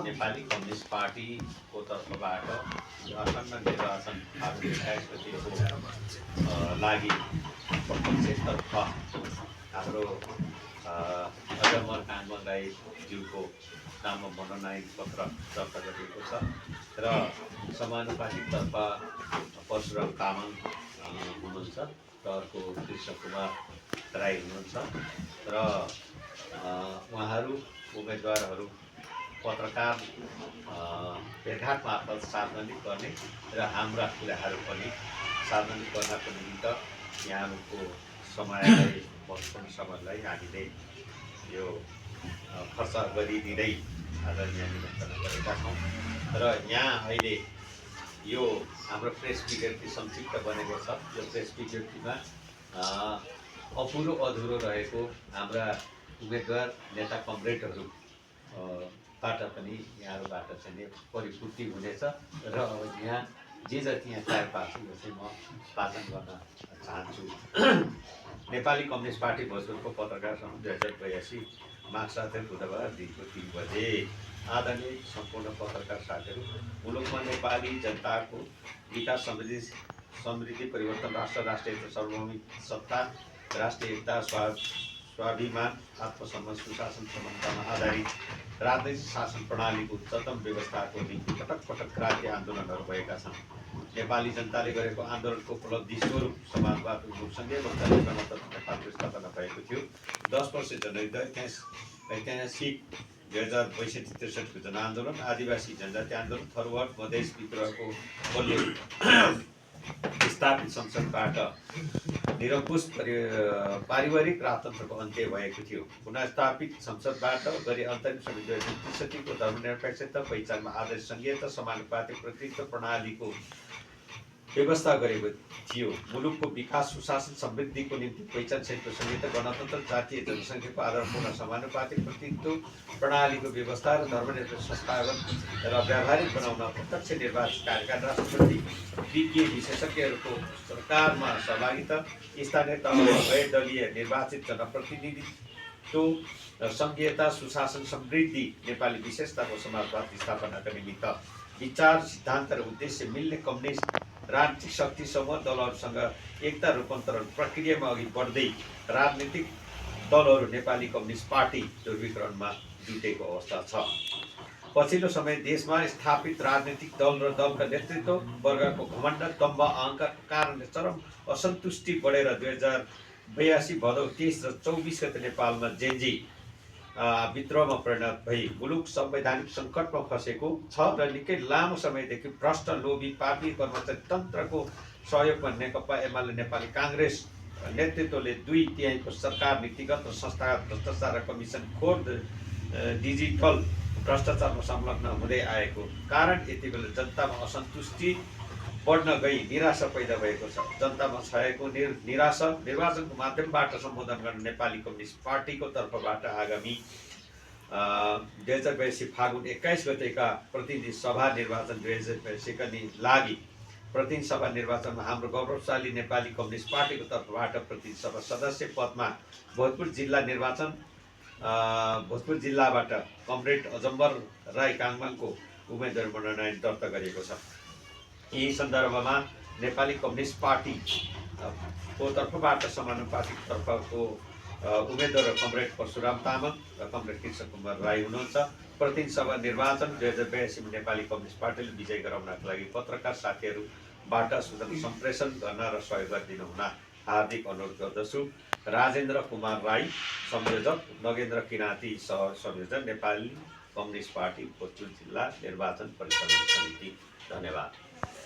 Nepali communist पार्टीको तर्फबाट असन्न निर्वाचन फागुन 28 गतिको लागि प्रत्यक्षतर्फ हाम्रो अजमल कामल राईज्यूको नाममा मनोनयन पत्र दर्ता गरिएको छ र समानुपातिकतर्फ परशुराम तामाङ हुनुहुन्छ र अर्को कृष्ण कुमार राई हुनुहुन्छ र उहाँहरू उम्मेदवारहरू पत्रकार भेटघाट मार्फत सार्वजनिक गर्ने र हाम्रा कुराहरू पनि सार्वजनिक गर्नको निमित्त यहाँहरूको समयलाई महत्त्वपूर्ण समयलाई हामीले यो खर्च गरिदिँदै आज यहाँ निमन्त्रणा गरेका छौँ र यहाँ अहिले यो हाम्रो प्रेस विज्ञप्ति संक्षिप्त बनेको छ। यो प्रेस विज्ञप्तिमा अपुरो अधुरो रहेको हाम्रा उम्मेदवार नेता कमरेडहरू बाट पनि यहाँहरूबाट चाहिँ परिपूर्ति हुनेछ र यहाँ जे जति यहाँ तयार पार्छु यो चाहिँ म वाचन गर्न चाहन्छु। नेपाली कम्युनिस्ट पार्टी भोजपुरको पत्रकार सङ्घ 2082 माघ 7 बुधबार दिनको 3 बजे। आदरणीय सम्पूर्ण पत्रकार साथीहरू, मुलुकमा नेपाली जनताको विकास समृद्धि परिवर्तन राष्ट्रिय सार्वभौमिक सत्ता राष्ट्रिय एकता स्वाभिमान आत्मसम्मान सुशासन समानतामा आधारित राजनैतिक शासन प्रणालीको उच्चतम व्यवस्थाको निम्ति पटक पटक क्रान्ति आन्दोलनहरू भएका छन्। नेपाली जनताले गरेको आन्दोलनको उपलब्धि स्वरूप समाजवाद सङ्घीय लोकतान्त्रिक गणतन्त्र नेपालको स्थापना भएको थियो। 10 वर्ष जनयुद्ध, ऐतिहासिक 2062-63 जनआन्दोलन, आदिवासी जनजाति आन्दोलन, थरवार्ड मधेस विद्रोहको बलियो स्थापित संसदबाट निरङ्कुश पारिवारिक राजतन्त्रको अन्त्य भएको थियो। पुनर्स्थापित संसदबाट गरी अन्तरिम समिति 2063 को धर्मनिरपेक्षता पहिचानमा आधारित सङ्घीयता समानुपातिक प्रतिनिधित्व प्रणालीको व्यवस्था गरेको थियो। मुलुकको विकास सुशासन समृद्धिको निम्ति पहिचान सहितको सङ्घीयता गणतन्त्र जातीय जनसङ्ख्याको आधारमा समानुपातिक प्रतिनिधित्व प्रणालीको व्यवस्था र धर्मनिरपेक्ष संस्थागत र व्यावहारिक बनाउन प्रत्यक्ष निर्वाचित कार्यकारी राष्ट्रपति विज्ञ विशेषज्ञहरूको सरकारमा सहभागिता, स्थानीय तहमा गैर दलीय निर्वाचित जनप्रतिनिधित्व, सङ्घीयता सुशासन समृद्धि, नेपाली विशेषताको समाजवाद स्थापनाका निमित्त विचार सिद्धान्त र उद्देश्य मिल्ने कम्युनिस्ट राजनीतिक शक्ति समूह दलहरूसँग एकता रूपान्तरण प्रक्रियामा अघि बढ्दै राजनीतिक दलहरू नेपाली कम्युनिस्ट पार्टी ध्रुवीकरणमा जुटेको अवस्था छ। पछिल्लो समय देशमा स्थापित राजनीतिक दल र दलका नेतृत्व वर्गको घमण्ड, दम्भ, अहङ्कारको कारणले चरम असन्तुष्टि बढेर 2082 भदौ 23 र 24 गते नेपालमा जेन्जी विद्रोहमा परिणत भई मुलुक संवैधानिक सङ्कटमा फँसेको छ र निकै लामो समयदेखि भ्रष्ट, लोभी, पापी कर्मचारी तन्त्रको सहयोगमा नेकपा एमाले नेपाली काङ्ग्रेस नेतृत्वले 2/3 को सरकार नीतिगत र संस्थागत भ्रष्टाचार र कमिसन खोर डिजिटल भ्रष्टाचारमा संलग्न हुँदै आएको कारण यति बेला जनतामा असन्तुष्टि बढ्न गई निराशा पैदा भएको छ। जनतामा छएको निराशा निर्वाचनको माध्यमबाट सम्बोधन गर्न नेपाली कम्युनिस्ट पार्टीको तर्फबाट आगामी 2082 फागुन 21 गतेका प्रतिनिधि सभा निर्वाचन 2082 का लागि प्रतिनिधि सभा निर्वाचनमा हाम्रो गौरवशाली नेपाली कम्युनिस्ट पार्टीको तर्फबाट प्रतिनिधि सभा सदस्य पदमा भोजपुर जिल्लाबाट कमरेड अजम्बर राई काङमाङको उम्मेदवार मनोनयन दर्ता गरिएको छ। यही सन्दर्भमा नेपाली कम्युनिस्ट पार्टीको तर्फबाट समानुपातिक तर्फको उम्मेदवार कमरेड परशुराम तामाङ र कमरेड कृष्ण कुमार राई हुनुहुन्छ। प्रतिनिधि सभा निर्वाचन 2082 नेपाली कम्युनिस्ट पार्टीले विजय गराउनका लागि पत्रकार साथीहरूबाट सूचना सम्प्रेषण गर्न र सहयोग गरिदिनु हुन हार्दिक अनुरोध गर्दछु। राजेन्द्र कुमार राई संयोजक, नगेन्द्र किराँती सह संयोजक, नेपाली कम्युनिस्ट पार्टी भोजपुर जिल्ला निर्वाचन परिचालन समिति। धन्यवाद।